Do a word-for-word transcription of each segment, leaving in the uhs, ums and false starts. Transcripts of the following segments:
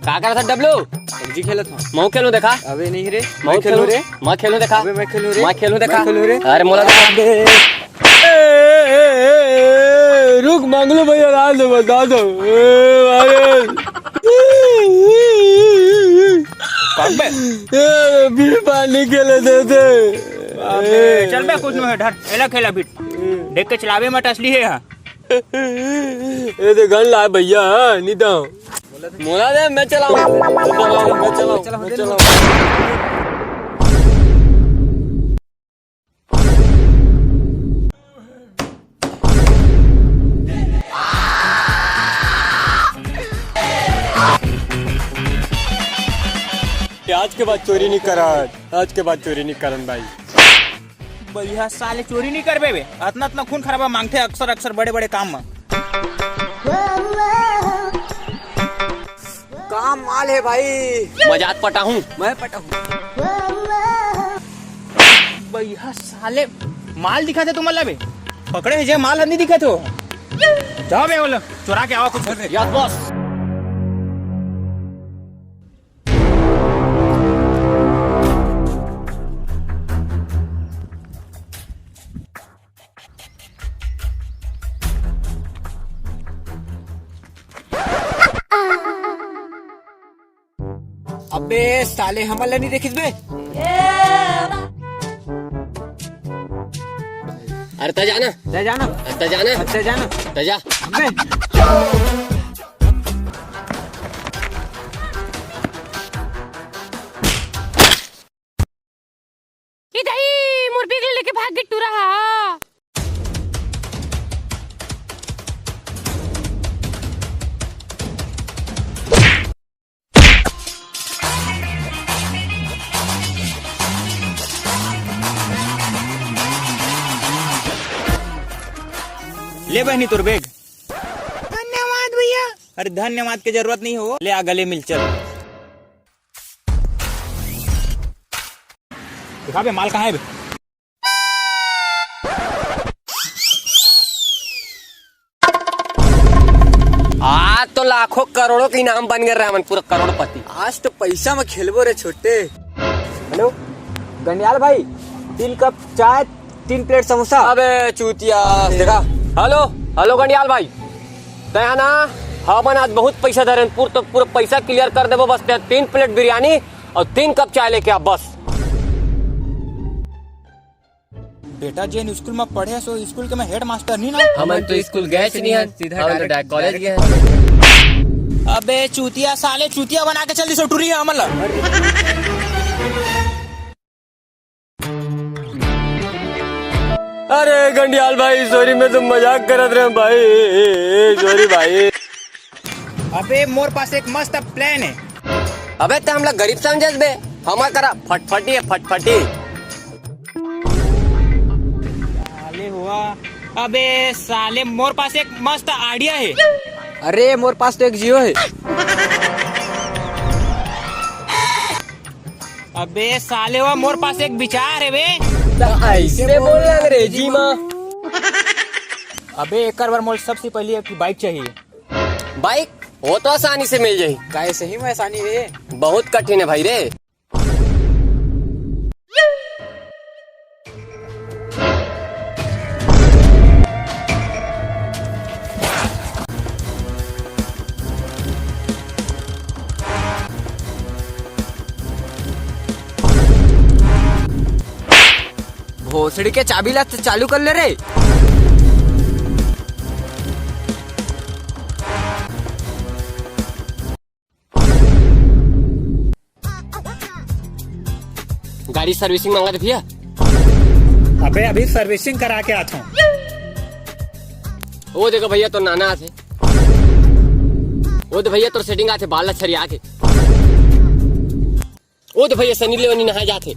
का करत हस डब्लू? पबजी खेलत हंव। महूं खेलूं देखा। अबे नहीं रे। महूं मैं खेलूं खेलूं रे। मैं खेलूं देखा। अबे मैं खेलूं रे। मैं खेलूं देखा। मैं खेलूं रे। अरे मोला अबे। ए, ए, ए, ए, रुक, मंगलू भैया, राज बता दो। ए, अरे। अबे। ए, भी पानी खेले देते। अबे, चल बे, कुछ नहीं है, डर। एला खेला भी। देख के चलावे मत, असली हे हा। ए दे गन ला भैया, हाँ, नहीं तो। मोला दे, मैं चलाऊं। मैं चलाऊं, मैं चलाऊं, मैं चलाऊं। आज के बाद चोरी नहीं करन, आज के बाद चोरी नहीं करन भाई। बढ़िया साले चोरी नहीं करबे बे। अतना अतना खून खराबा मांगथे अक्सर अक्सर बड़े बड़े काम में। का माल है भाई? मजाक पटाहूं। मैं पटाहूं। बढ़िया साले माल दिखाथे तुमन ला बे। पकड़े हे जे माल ह नहीं दिखाथे हो। जाओ बे, बोलो, चुरा के आवा कुछ घर से। Yes boss. अबे साले, हमन ला नहीं देखिस बे? अरे तैं जाना। तैं जाना। अरे तैं जाना। तैं जाना। तैं जा। अबे। ए दाई, मोर बेग ल लेके भाग गे टूरा हा। ले बहिनी तोर बेग। धन्यवाद भैया। अरे धन्यवाद के जरूरत नहीं हो, ले आ गले मिल चल। दिखा बे, माल कहाँ है बे? आज तो लाखों करोड़ों के इनाम बन गे रहे हमन, पूरा करोड़पति। आज तो पैसा में खेलबो रे छोटे। हेलो गंडियाल भाई, तीन कप चाय, तीन प्लेट समोसा। अबे चूतिया, देखा। हेलो, हेलो गंडियाल भाई, तैं ना, हमन आज बहुत पैसा धरेन, पूर तो पूरा पैसा क्लियर कर देबो। बस तैं तीन प्लेट बिरयानी और तीन कप चाय लेके आ बस। बेटा जेन स्कूल में पढ़े सो स्कूल के मैं हेडमास्टर नहीं ना। हमन तो स्कूल गए च नहीं हन, सीधा हमन तो direct कॉलेज गए हन। अबे चूतिया, साले चूतिया बना के चल दिस टूरी हमन ला। अरे गंडियाल भाई, सॉरी, मैं तो मजाक करत रहे भाई, सॉरी भाई। अबे मोर पास एक मस्त प्लान है। अबे तैं हमला गरीब समझस बे, हमर करा फटफटी है, फटफटी। साले हुआ, अबे साले मोर पास एक मस्त आइडिया है। अरे मोर पास तो एक जियो है। अबे साले हुआ, मोर पास एक विचार है बे। त ऐसे बोलना अंग्रेजी मा। अबे एकर बर मोला सबसे पहले एक बाइक चाहिए। बाइक? वो तो आसानी से मिल जाही। काय सही में आसानी रे? बहुत कठिन है भाई रे। भोसड़ी के चाबी ला तो चालू कर ले रे। गाड़ी सर्विसिंग मांगत भैया। अबे अभी सर्विसिंग करा के आत हूँ। ओ देखो भैया, तोर नाना आथे। ओ दे भैया, तोर सेटिंग आथे, बाल ला छरिया के। ओ दे भैया, सनी लियोनी नहाए जाथे।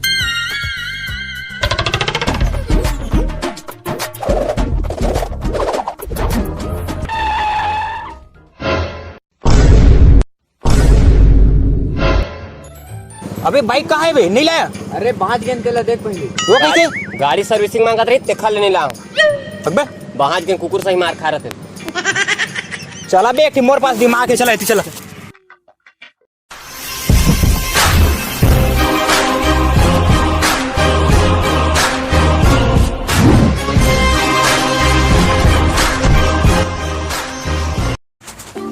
अबे बाइक कहाँ है बे? नहीं लाया? अरे बाँच गेन तेला देख पहले। वो कैसे? गाड़ी सर्विसिंग मांगत रही, तेखा ले नहीं लाया। अबे बाँच गेन कुकुर सही मार खा रहे थे। चला बे, एक ठे मोर पास दिमाग है, चला, तू चला।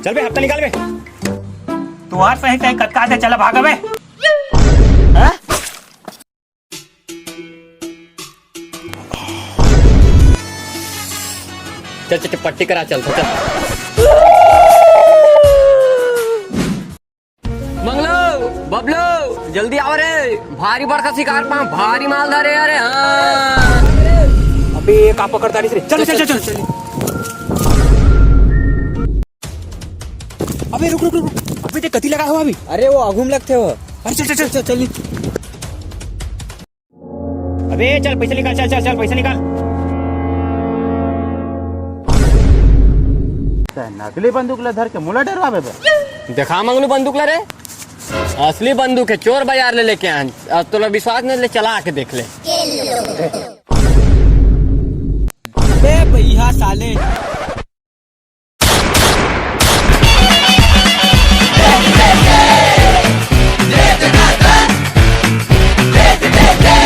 चल बे, हफ्ता निकाल बे। तुहार सही सही कतका आथे, चला भागा बे। हाँ? चल, चल, चल, पट्टी करा, चल, चल। मंगलू, बबलू, जल्दी आवा रे, भारी बड़का शिकार पा, भारी माल धरे, अरे हाँ। अबे, का पकड़ता नहीं रे? चल, चल, चल, चल। अबे, रुक, रुक, रुक, रुक। अबे, देख, कति लगा हुआ अभी। अरे, वो आगू में लगथे वो। अरे, चल, चल, चल, चल, चल। अबे, चल, पैसा निकाल, चल, चल, चल, पैसा निकाल। नकली बंदूक ला धर के मोला डरवाबे बे? देखा मंगलू बंदूक ला रे, असली बंदूक हे, चोर बाजार ले लेके आन। अब तोला विश्वास नहीं, ले चला के देख ले। अबे भैया साले,